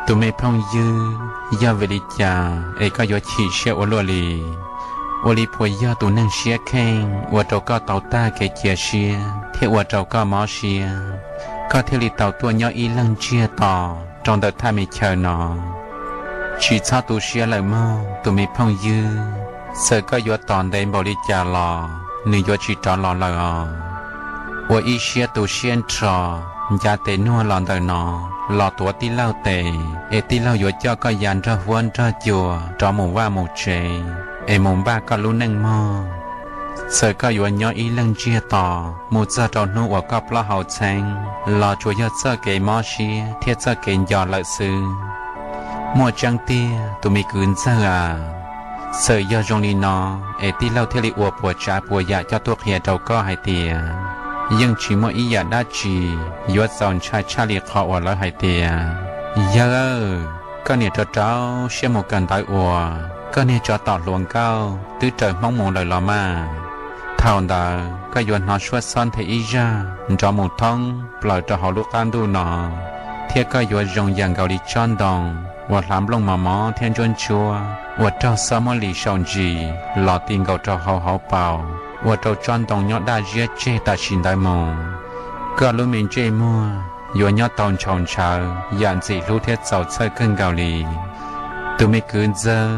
Tus me phooj ywg, yog vim li cas es koj yuav chim siab ua luaj li? Ua li puas yog tus neeg siab kheej ua rau koj tau tag kev cia siab thiab ua rau koj mob siab, koj thiaj li tau tuaj nyob ib leeg ntsiag to rau ntawm thaj me chaw no? Tsis txhob tu siab lawm mog tus me phooj ywg, txawm koj yuav tos ntev npaum li cas los nws yuav tsis rov los lawm os. Ua ib siab tu siab nrho, ncav tes nuag los ntawm no, los tuav tij laug tes es tij laug yuav coj koj ya nrog huab nrog cua rov mus vaj mus tsev es mus npaj koj lub neej mog. Txawm koj yuav nyob ib leeg ntsiag to mus txog rau hnub uas koj plaub hau txheeb los tsuas yog txoj kev mob siab thiab txoj kev nco lawm xwb. Muaj tseeb tiag tus me kwv ntxawg a, txawm yog zoo li no es tij laug thiaj li ua puas tsav puas yam coj tuaj qhia rau koj hais tias yeej tsis muaj ib yam dab tsi yuav txaus ntshai tshaj li qhov uas lawv hais tias, yawg, koj niam rau rau siab mus kawm ntawv uas koj niag tsov tom hluas nkauj twb raws hmoob mus lawm los mas. Thaum ntawd koj yuav hnov suab xob nthe ib zaj nrov mus thoob plaws rau hauv lub qab ntuj no, thiab koj yuav zoo yam nkaus li tsob ntoo uas hlav nplooj mos mos thiab ntsuab ntsuab uas raug xob muab lis saum ntsis los ti nkaus rau hauv hauv paus, ua rau tsob ntoo nyob daj ziab tseg tam sim ntawd mus. Koj lub me ntsej muag yuav nyob tau ntshaus ntshawv yam ntxim hlub thiab txaus txhawj kawg nkaus li. Tus me kwv ntxawg,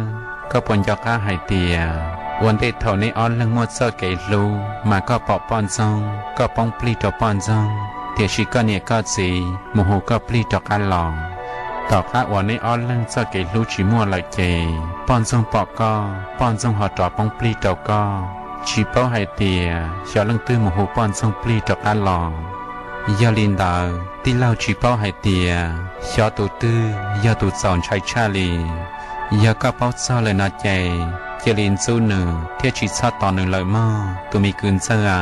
koj puas nco qab hais tias ua ntej thaum neb ob leeg muaj txoj kev hlub mas koj pom poj ntxoog koj poob plig rau poj ntxoog, tiam sis koj niam koj txiv mus hu koj plig rov qab los? Tom qab uas neb ob leeg txoj kev hlub tsis muaj lawm ces poj ntxoog pom koj, poj ntxoog ho rov poob plig rau koj, tsis paub hais tias xyov leej twg mus hu poj ntxoog plig rov qab los. Yog li ntawd tij laug tsis paub hais tias xyov tus twg yog tus txaus ntshai tshaj li. Yog koj paub txog lawm no ces cia li ntxub nws thiab tsis txhob tos nws lawm mog tus me kwv ntxawg a.